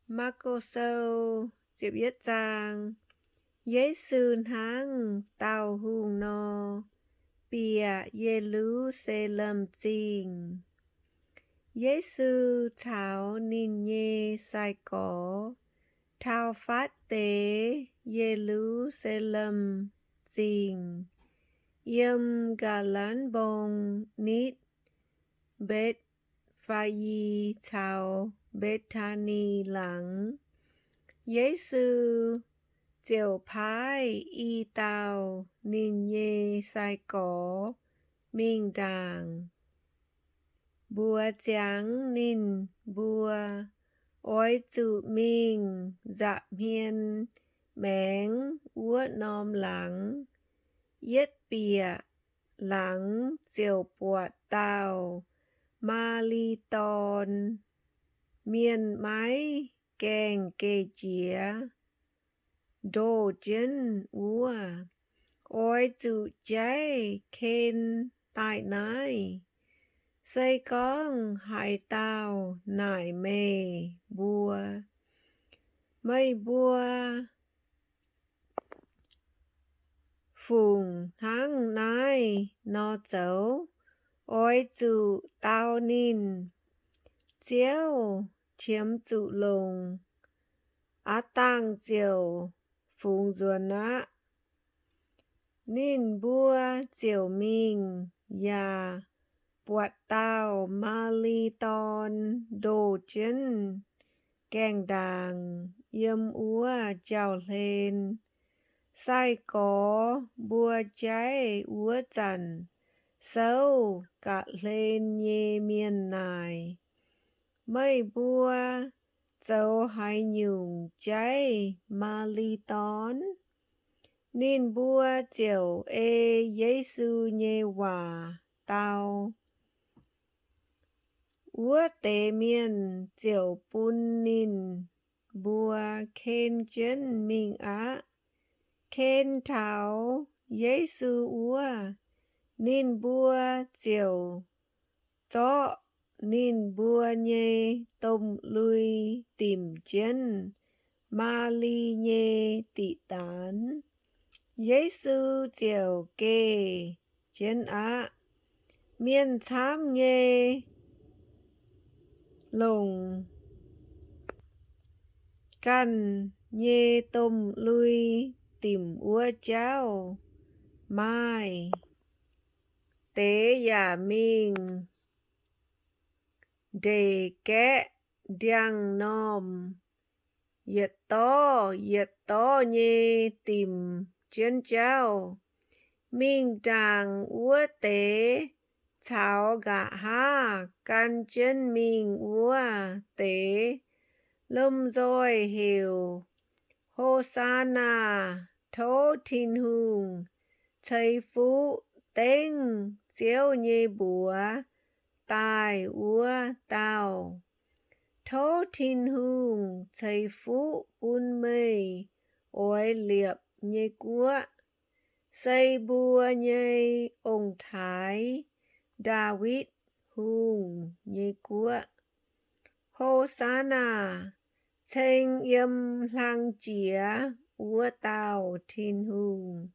Maako Sou ziepc yietv zaang. Yesu hnangv dauh hungh nor, bieqc Ye^lu^saa^lem Zingh. Yesu caux ninh nyei sai-gorx taux fatv deix Ye^lu^saa^lem Zingh, yiem Ga'lanv Mbong nitv Mbetc^faa^yi caux Mbetc^taa^ni laangz. Yesu ziouc paaiv i dauh ninh nyei sai-gorx mingh ndaangc, mbuox ziangx ninh mbuo, Oix zuqc mingh nza'hmien maengx wuov norm laangz. Yietv bieqc laangz ziouc buatc dauh maaz-li dorn, mienh maiv gaengh geh jiex, ndoh jienv wuov. Oix zuqc jaiv ken daaih naaiv. Se gorngv haaix dauh naaic meih mbuo, Meih mbuo fungc hnangv naaiv nor zoux? Oix zuqc dau ninh, Ziouv qiemx zuqc longc, aav dangh ziouc fungx nzuonx aqv. Ninh mbuo ziouc mingh yaac buatc dauh maaz-li dorn ndoh jienv gaengh ndaangc yiem wuov jauv-hlen. Sai-gorx mbuo jaiv wuov zanc souv ga'hlen nyei mienh naaic, Meih mbuo zoux haaix nyungc jaiv maaz-li dorn? Ninh mbuo ziouc ei Yesu nyei waac dau. Wuov deix mienh ziouc bun ninh mbuo ken jienv mingh aqv. Ken taux Yesu wuov, ninh mbuo ziouc zorqv ninh mbuo nyei domh lui dimc jienv maaz-li nyei diqc daanx. Yesu ziouc geh jienv aqv. Mienh camv nyei longc ganh nyei domh lui dimc wuov jauv, maaih deix yaac mingh ndeic gaeqv ndiangx-normh, yietc dorv yietc dorv nyei dimc jienv jauv. Mingh ndaangc wuov deix caux nqa'haav gan jienv mingh wuov deix, lomh nzoih heuc, Ho^saa^naa! Tov Tin-Hungh ceix fuqv dengv Ziouv nyei mbuox daaih wuov dauh. Tov Tin-Hungh ceix fuqv bun meih oix liepc nyei guoqv, se mbuo nyei ong-taaix, Ndaawitv Hungh, nyei guoqv. Ho^saa^naa! Ceng yiem hlang jiex wuov dauh Tin-Hungh.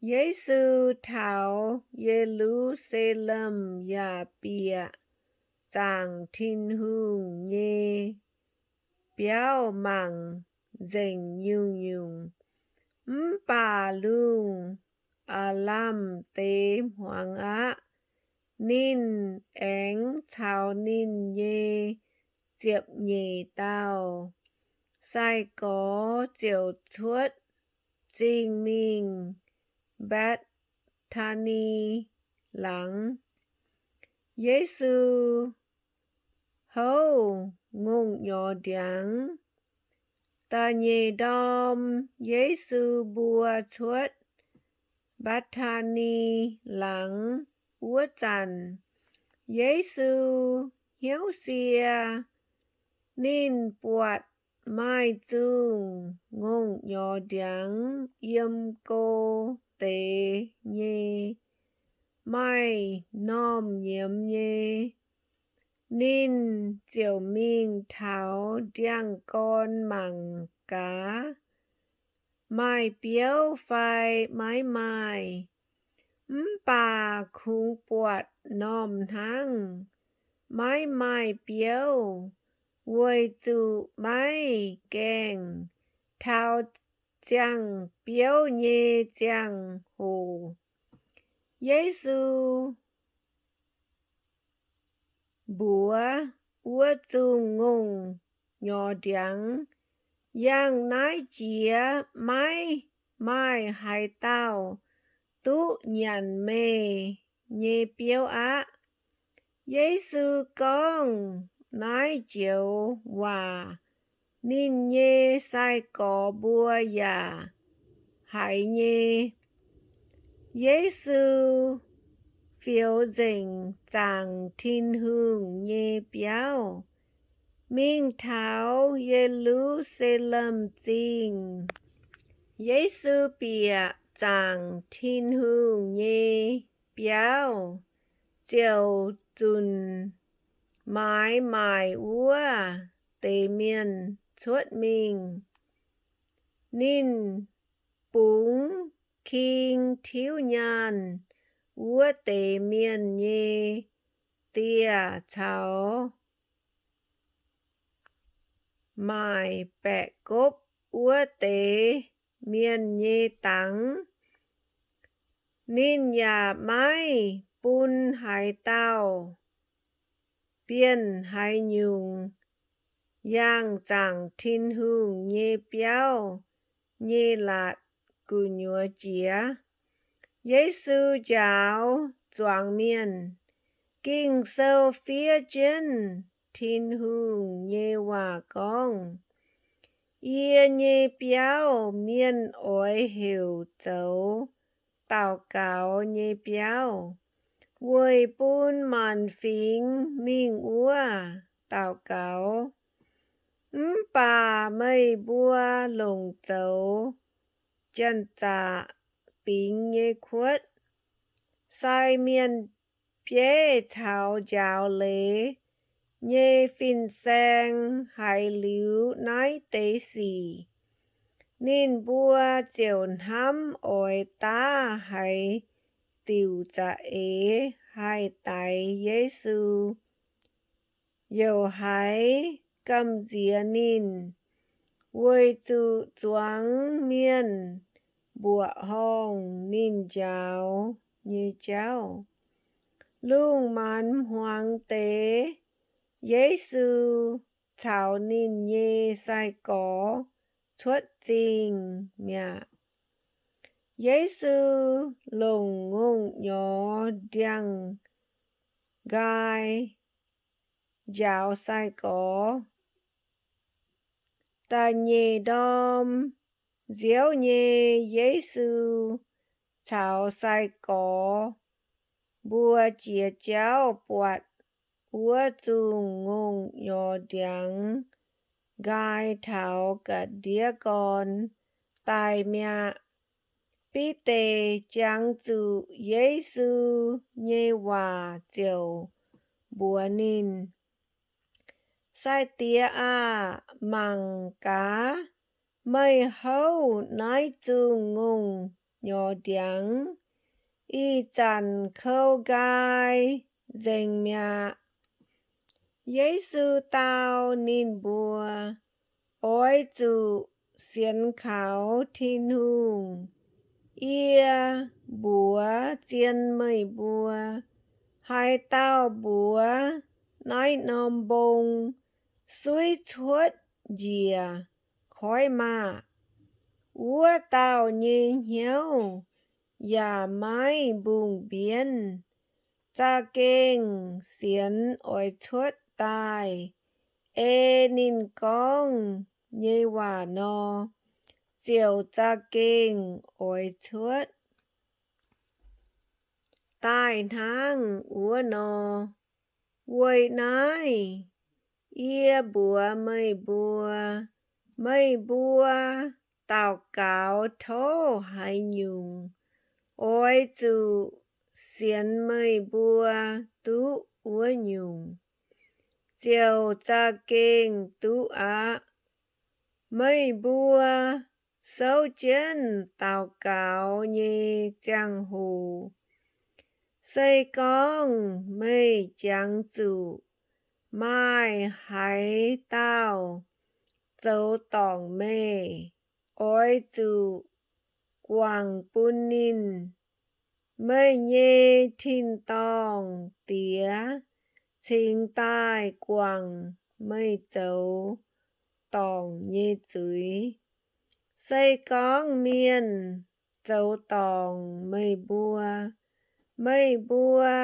Yesu taux Ye^lu^saa^lem yaac bieqc zaangc Tin-Hungh nyei biauv mangc nzengc nyungc-nyungc. Mv baac lungh aav lamh deix hmuangx aqv. Ninh aengx caux ninh nyei ziepc nyeic dauh sai-gorx ziouc cuotv zingh mingh Mbetc^taa^ni Laangz. Yesu houv ngongh nyorx ndiangx. Da'nyeic ndorm Yesu mbuo cuotv Mbetc^taa^ni Laangz wuov zanc, Yesu hnyouv sie. Ninh buatc maaih zungh ngongh nyorx ndiangx yiem go deix nyei, maaih normh nyiemz nyei. Ninh ziouc mingh taux ndiangx-gorn mangc gaax maaih biouv fai maiv maaih. Mv baac kungx buatc m'normh hnangv maiv maaih biouv, weic zuqc maiv gaengh taux ziangh biouv nyei ziangh hoc. Yesu mbuox wuov zungh ngongh nyorx ndiangx, Yangh naaiv jiex maiv maaih haaix dauh duqv nyanc meih nyei biouv aqv. Yesu gorngv naaiv joux waac, ninh nyei sai-gorx mbuo yaac haiz nyei. Yesu fioux nzengc zaangc Tin-Hungh nyei biauv, mingh taux Ye^lu^saa^lem Zingh. Yesu bieqc zaangc Tin-Hungh nyei biauv, ziouc zunc maaiz maaic wuov deix mienh cuotv mingh. Ninh bungx king tiuv nyaanh wuov deix mienh nyei dieh caux maaic baeqc gopv wuov deix mienh nyei dangx. Ninh yaac maiv bun haaix dauh bienh haaix nyungc yangh zaangc Tin-Hungh nyei biauv nyei laatc gu'nyuoz jiex. Yesu njaaux zuangx mienh. Ging-Sou fiev jienv Tin-Hungh nyei waac gorngv, Yie nyei biauv mienh oix heuc zoux daux gaux nyei biauv, weic bun maanc fingx mingh wuov daux gaux. Mv baac meih mbuo longc zoux janx-zaqc bingx nyei kuotv. Sai mienh bieiv caux njaaux leiz nyei fin-saeng haiz liuz naaiv deix sic, ninh mbuo ziouc hnamv oix daav haaix diuc za'eix haih daix Yesu. Youc haiz gamh nziex ninh, weic zuqc zuangx mienh mbuoqc horngh ninh njaaux nyei jauv. Lungh maanz hmuangx deix, Yesu caux ninh nyei sai-gorx cuotv zingh mi'aqv. Yesu longc ngongh nyorx ndiangx-nqaai njaaux sai-gorx. Da'nyeic ndorm nziouv nyei, Yesu caux sai-gorx mbuo jiex jauv buatc wuov zungh ngongh nyorx ndiangx-nqaai taux ga'ndiev gorn daaih mi'aqv. Bide jangx zuqc Yesu nyei waac ziouc mbuox ninh, Sai-diex aah! Mangc gaax, meih houv naaiv zungh ngongh nyorx ndiangx ih zanc kou nqaai nzengc mi'aqv. Yesu dau ninh mbuo, Oix zuqc sienx kaux Tin-Hungh. Yie mbuox zien meih mbuo, haaix dauh mbuox naaiv norm mbong, Suiv cuotv njiec koiv maah! Wuov dauh nyei hnyouv yaac maiv mbungh mbienv, za'gengh sienx oix cuotv daaih ei ninh gorngv nyei waac nor, ziouc za'gengh oix cuotv daaih hnangv wuov nor. Weic naaiv yie mbuox meih mbuo, meih mbuo daux gaux tov haaix nyungc, oix zuqc sienx meih mbuo duqv wuov nyungc, ziouc za'gengh duqv aqv. Meih mbuo souv jienv daux gaux nyei ziangh hoc, se gorngv meih jangx zuqc maaih haaix dauh zoux dorngc meih, oix zuqc guangc bun ninh. Meih nyei tin-dorngh Diex cingx daaih guangc meih zoux dorngc nyei zuiz. Se gorngv mienh zoux dorngc meih mbuo, meih mbuo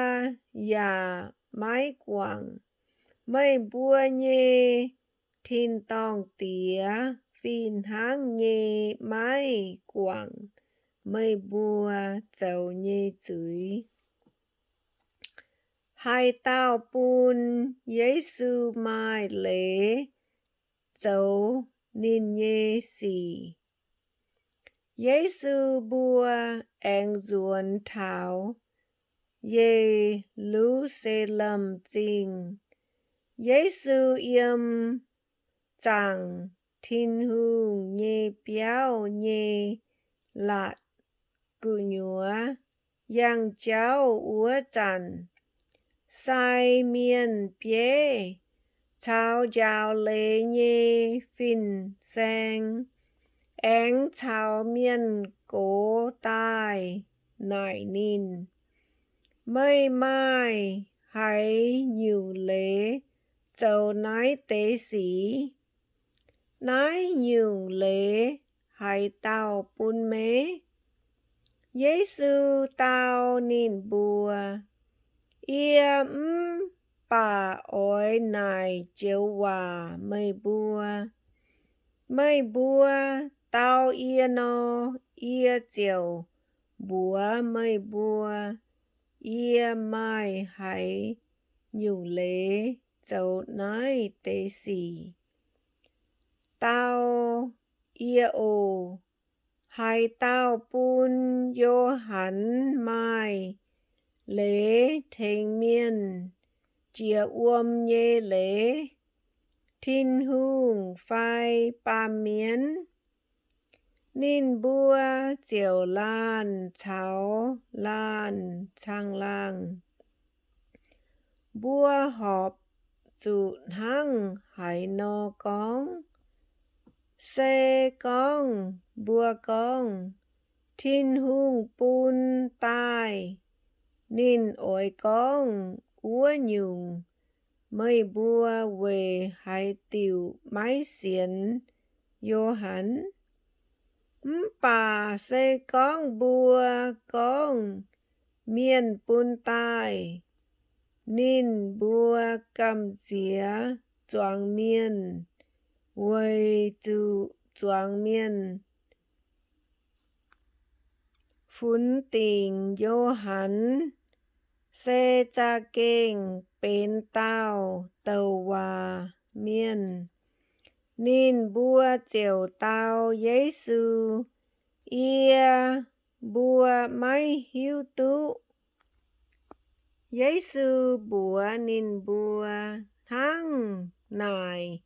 yaac maiv guangc, meih mbuo nyei tin-dorngh Diex fih hnangv nyei maiv guangc meih mbuo zoux nyei zuiz. Haaix dauh bun Yesu maaih leiz zoux ninh nyei sic. Yesu mbuo aengx nzuonx taux Ye^lu^saa^lem Zingh. Yesu yiem zaangc Tin-Hungh nyei biauv nyei laatc gu'nyuoz yangh jauv wuov zanc, sai mienh bieiv caux njaaux leiz nyei fin-saeng aengx caux mienh gox daaih naaic ninh, Meih maaih haaix nyungc leiz zoux naaiv deix sic? Naaiv nyungc leiz haaix dauh bun meih? Yesu dau ninh mbuo, Yie mv baac oix naaic joux waac meih mbuo. Meih mbuo dau yie nor, yie ziouc mbuox meih mbuo, yie maaih haaix nyungc leiz zoux naaiv deix sic. Dau yie oc. Haaix dauh bun Yo^han maaih leiz tengx mienh jiex wuom nyei leiz, Tin-Hungh fai baamh mienh? Ninh mbuo ziouc laanh caux laanh caangh laangh, Mbuo horpc zuqc hnangv haaix nor gorngv? Se gorngv mbuo gorngv, Tin-Hungh bun daaih, ninh oix gorngv wuov nyungc, meih mbuo weic haaix diuc maiv sienx Yo^han? Mv baac se gorngv mbuo gorngv, Mienh bun daaih, ninh mbuo gamh nziex zuangx mienh, weic zuqc zuangx mienh funx dingc Yo^han se za'gengh benx dauh douc waac mienh. Ninh mbuo ziouc dau Yesu, Yie mbuo maiv hiuv duqv. Yesu mbuox ninh mbuo, Hnangv naaic,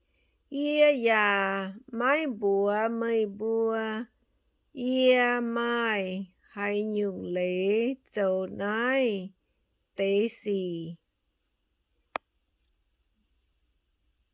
yie yaac maiv mbuox meih mbuo yie maaih haaix nyungc leiz zoux naaiv deix sic.